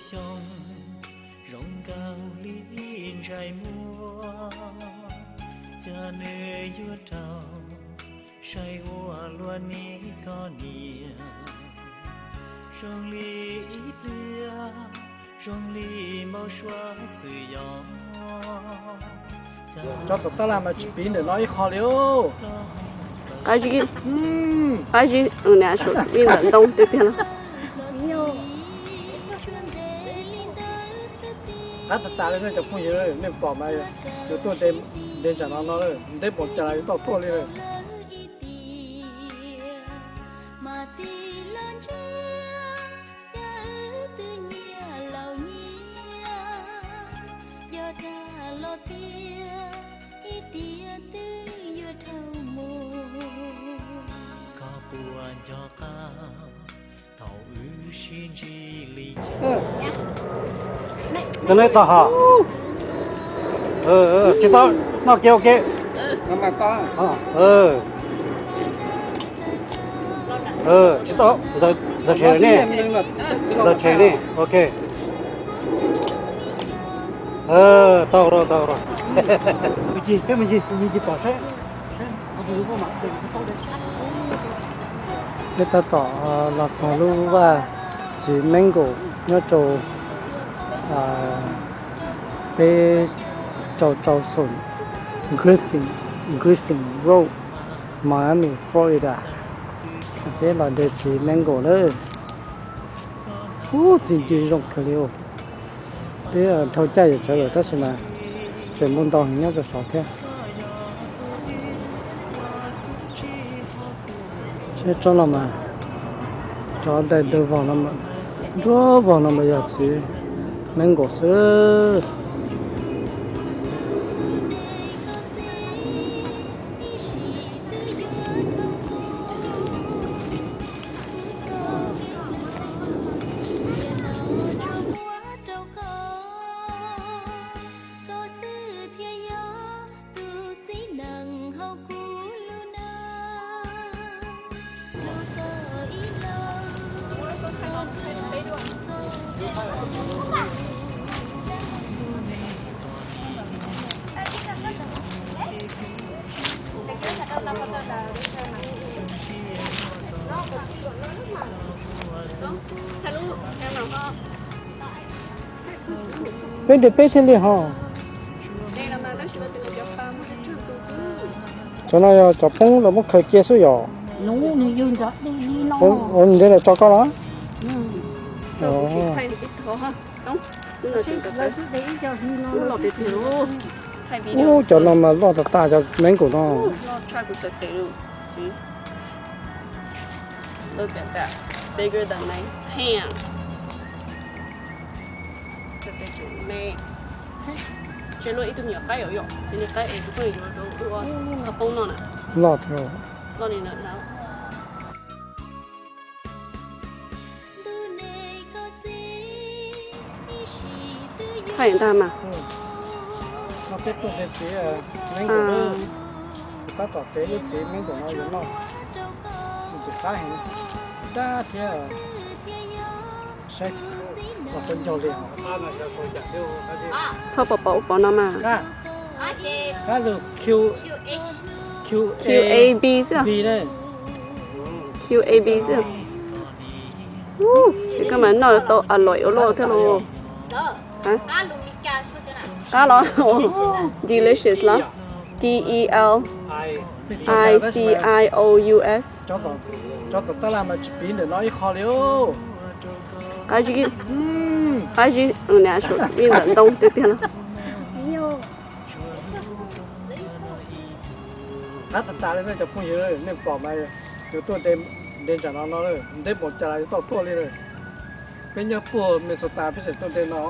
Xyoo zoo nkaus li ib ntsais muag, cas nws yuav raug sai ua luaj ni koj niam. Zoo li ib pliag, zoo li npau suav xwm yos. Tso tom tab laj mas tsis piv ntawm no ib qho li. Qab zib, qab zib, ntawm ntoo tiag tiag no. Qab tas tas li nej cov phooj ywg, nej pom mas yus tuaj nte ntsam no no, ntev npaum cas los yus tau tuaj li lawm. Koj puas nco qab thaum wb sib ntsib li cas? Koj neb tau hos? Tsis tau, noj kiag ua ke. Tsis tau, ntawd tshem ne, ntawd tshem ne, ok. Tau, tau, tau. Peb mus ncig, mus ncig pom saib. Peb tab tom los txog lub vaj txiv Mango nyob rau peb rau rau xoom Griffin, Griffin Road, Miami, Florida. Peb los de txiv Mango lawm. Ub, txiv ncw zoo kawg li os. Peb dhau caij yuav tsawv lawm tab sis mas tseem muaj ntau heev nyob rau saud thiab. Seb tsob no mas, tsob dai dawb vog no, nruab vog no mas yog txiv Mango xwb. Peb nrhiav peb thiaj li hos. Cov no yog cov poob lawv muab khaws cia xwb yom? Ua nws ntawd lawv tso koj los? Ub, cov no mas loj tas tas cov Mango no. Look at that. Bigger than my hand. Tse luaj ib tug me nyuam qaib yom, cov niag qaib es kuv pheej yuav rau ua qhov poob no na. Loj thiab. Loj li ntawd na. Thaij ntag mas. No peb tuaj de txiv Mango na. Kuv tab tom tev lub txiv Mango no yuav noj. Ntxim qab heev, dab thiab. Saib los tau ncaug li. Txhob pom pom ub pom no mas. Qab lug Q, Q A B xwb. Q A B xwb. Ub, ces koj mas noj tau a lawm ua luaj thiab los? Qab los? Delicious los? D E L I C I O U S. Cov tom tab laj mas tsis piv ntawm no ib qho li. Qab zib, qab zib, ntawm ntoo tiag tiag no. Qab tas tas li nej cov phooj ywg, nej pom mas yus tuaj de ntsam no no, ntev npaum cas los yus tau tuaj li lawm. Peb nyob puag Minnesota peb tseem tuaj de no.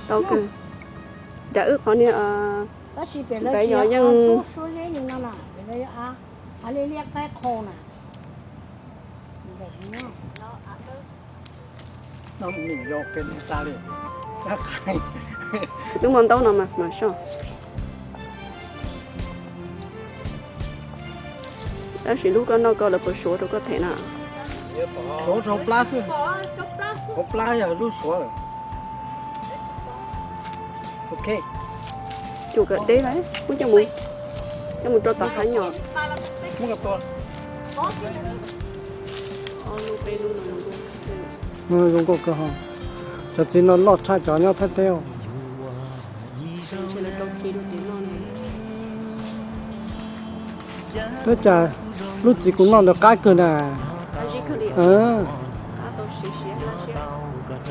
Tau kawg. Nram wb qhov niag, tab sis pem lawv tsis yog yeej suab zeb li no na, pem lawv yog av, av liab liab qaib qho na. Twb muaj ntaub no mas mam soj. Tab sis lub koj noj koj lawv puas suav rau koj them na? Suav rau hauv plab xwb. Hauv plab yog lub suav lawm. Ok. Cua kom deb lawm, muab coj mus, coj mus rau tom qab nyom. Muab kom tua. Zoo nkauj kawg hos. Cov txiv no loj tshaj cov nyob Thaib teb. Twb cas lub txiv kuv noj ntawd qab kawg na.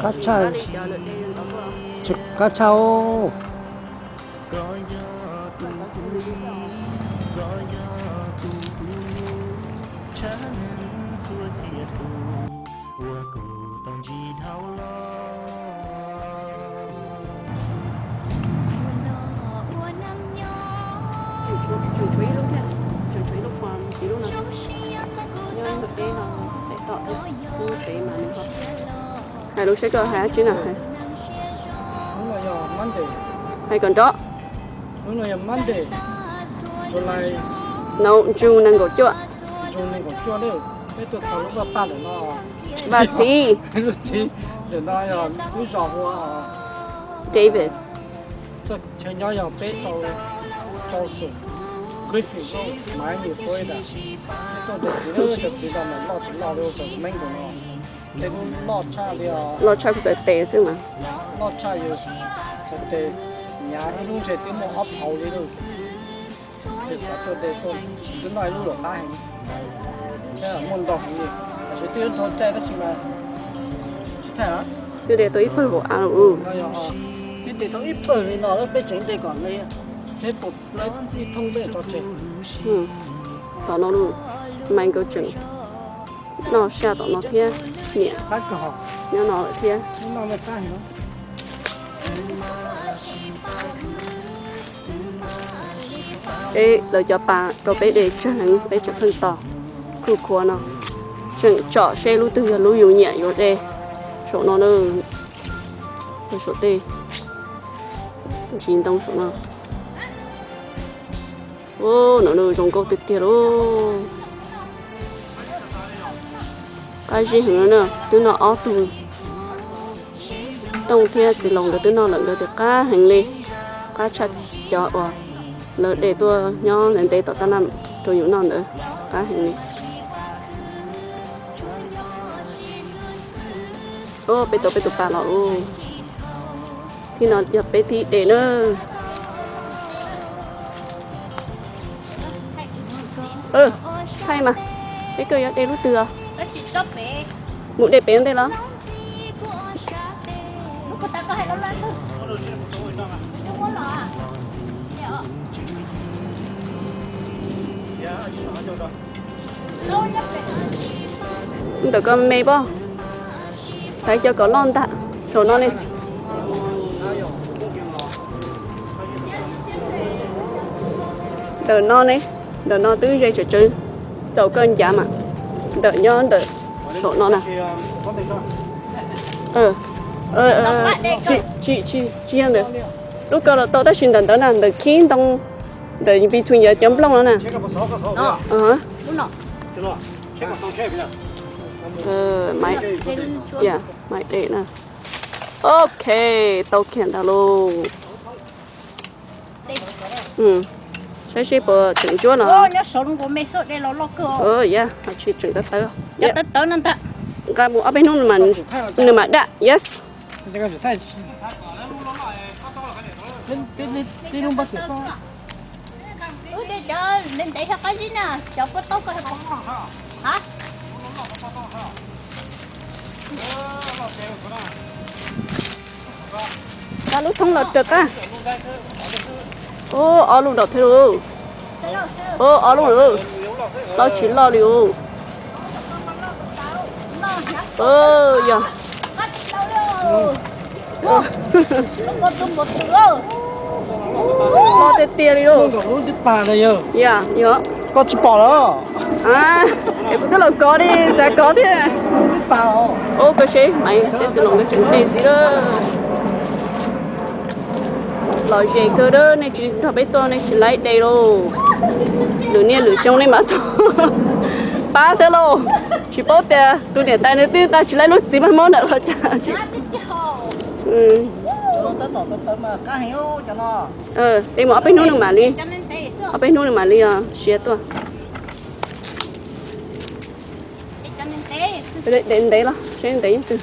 Qab tshaj, qab tshaj os. Tseem tshuav ib lub thiab, tseem tshuav ib lub pos ntxiv lub no, nyob ntawm deb no, pem tom thiab, lub pem mas nws ho. Hais lus saib koj hais dab tsi na. Hais kom nrov. Hnub no yog Monday, July, no, June nees nkaum cuaj. June nees nkaum cuaj, peb tuaj txog lub vaj paj ntawm no. Vaj txiv. Lub txiv, ntawm no yog lub zos hu ua Davis. Txoj chaw nyob yog peb rau, rau xeev Griffin, Miami, Florida. Peb tuaj nrhiav txiv, cov txiv no mas loj tsis loj li cov mango no. Tej lub loj tshaj li os. Loj tshaj kuv txhais tes xwb mas. Loj tshaj yus txhais tes, nyav ib lub ntseg twb muaj ob phaus li lauj. Ces xav tuaj de tuaj, twb noj ib lub los qab heev. Muaj ntau heev li, tab sis twb yuav dhau caij tab sis mas tsis thaij. Twb de tau ib pawg vauv av lawm. Twb de tau ib pawg li no, peb tseem de kom li, seb puas ib thoob peb tso tseg. Tom no lub, Michael tseem noj saj tom no thiab, niam nyob no lawm thiab. Peb lawv cov pas rau peb de tsawg heev, peb tseem pheej tos. Kuj khuav no, tseem tsom seb lub twg yog lub yus nyiam yuav de. Saum no na, saum tej ntsis ntoo saum no. Ua, no zoo nkauj tiag tiag lauj. Qab zib heev na, twb noj ob tug. Tooj thiab txiv laus nkawd twb noj lawm, nkawd tias qab heev li, qab tshaj cov uas lawv de tuaj nyob ntev ntev tom taj laj rau yus noj ntawd, qab heev li. Peb tau peb tus pas los lawm. Thib no yog peb thib de na. Thaij mas, peb koj yuav de lub twg os? Mus de pem ntej los? Ntawm ko me pob, xaiv cov kom loj ntag, saum no ne. Ntawm no ne, ntawm no twb ze tsawv tsawv, txaus koj ncav mas. Ntawm nyob ntawm saum no na. Tsis, tsis yog ntawd. Lub ko los tau tab sis ntawm ntawd na, ntawm khib ntoo, ntawm between cov nplooj no na. Ok, tau kiag ntawd lauj. Saib seb puas tseem ntsuab no. Tsis tseem tawv tawv. Nqa mus ob peb hnub nws mam daj, yes. Nqa lub thoob los rau qab. Ub, ob lub nrog thiab lauj. Ub, ob lub lawm. Loj tsis loj li ub. Yog. Loj tiag tiag li lauj. Yog, yog. Koj tsis pom los? Es kuv twb los kov li, xav kov thiab. Ub, koj seb, Maiv thiab txiv laus nkawd tseem de ntxiv lawm. Lom zem kawg, nej tsis nrog peb tuaj nej tsis laib de lauj. Lwm niaj lwm xyoo nej mam tau pab thiab lauj. Tsis paub tias tus niam tais nws twb nqa tsis laib lub txiv maj mob ntawm los cas. Es mus ob peb hnub nws mam li, ob peb hnub nws mam li os siav tuaj. Ntev ntev los seb ntev yeej twg.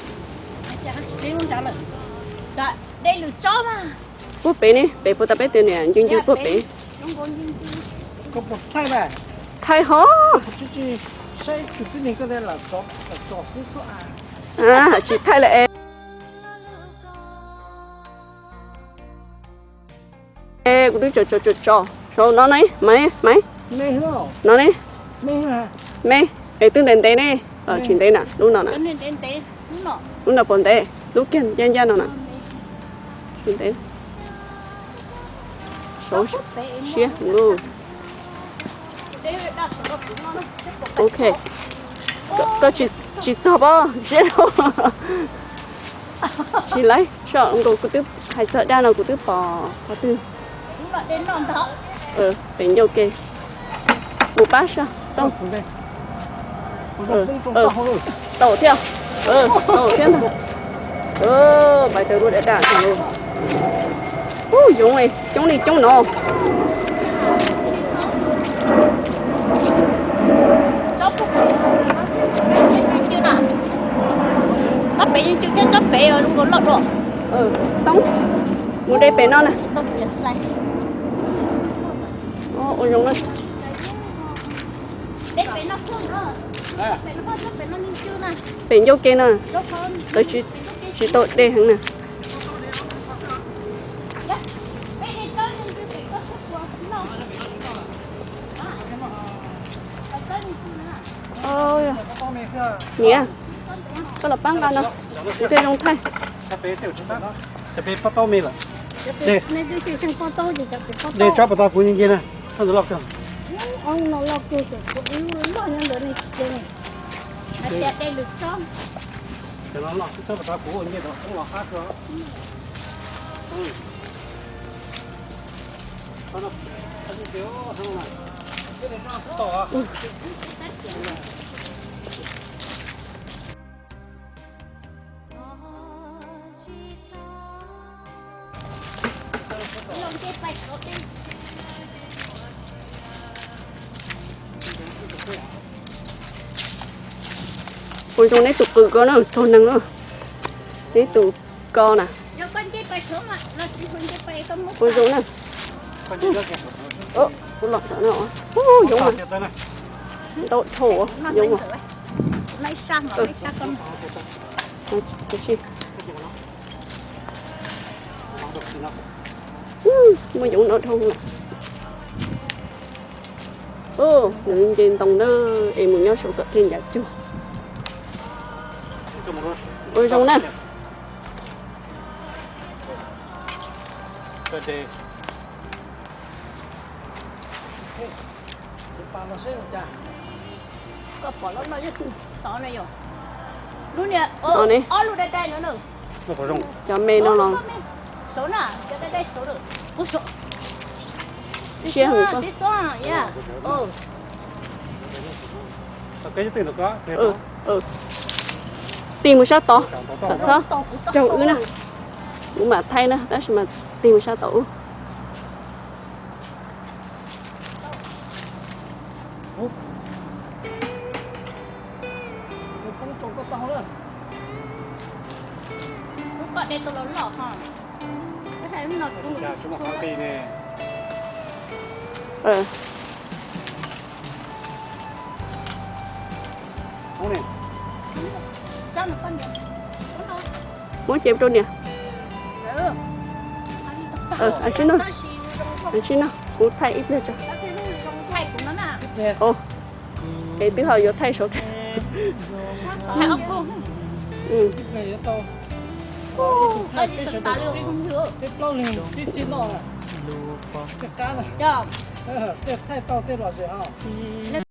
Puag pem ne, pem puag ta peb tias niam ncw ncw puag pem. Thaij hov. Tsis thaij lawm es. Es kuv twb tso tso tso tso saum no ne, Maiv, Maiv. No ne. Me, es twb ntev ntev ne. Tsis ntev na, lub no na. Lub no puas ntev, lub kiag ncaj ncaj no na. Tsis ntev. Saud siab lauj. Ok. Koj tsis txog pob zeb. Tsis laib, saib nkaus kuv twb hais txog daj no kuv twb pom qhov twg. Pem ncauj ke. Mus pab saib. Tau thiab, tau thiab ntag. Pais tau dua daj daj. Ub, yoov coob li coob no. Tsob pem yeej cw thiab tsob pem zoo nkaus loj dua. Toob, mus de pem no na. Ua zoo na. Pem ncauj ke no, lawv tsis tau de heev na. Niam, koj los pab nqa no, kuv thiaj zoo thaij. De tsob puas tau kuv nce na, tsob ntawd loj kawg. Cov no loj, tsob puas tau kuv nce tau los qab kawg. Ua zoo neb tus qw ko na, raug neeg na. Neb tus ko na. Ua zoo na. Kuv los tom no. Yoov mas ntau dhau yoov mas. Muaj yoov ntau dhau. Nws nce ntoo na, es mus nyob saum kom thiaj ncav cuag. Ua zoo na. Cov me no los siab heev. Tig mus sab tod, txhob raug wb na. Kuv mam thaij na, tab sis mas tig mus sab tod ub. Muab cev rau niam. Tsis no, kuv thaij ib pliag tso. Es twb ho yuav thaij saud thiab.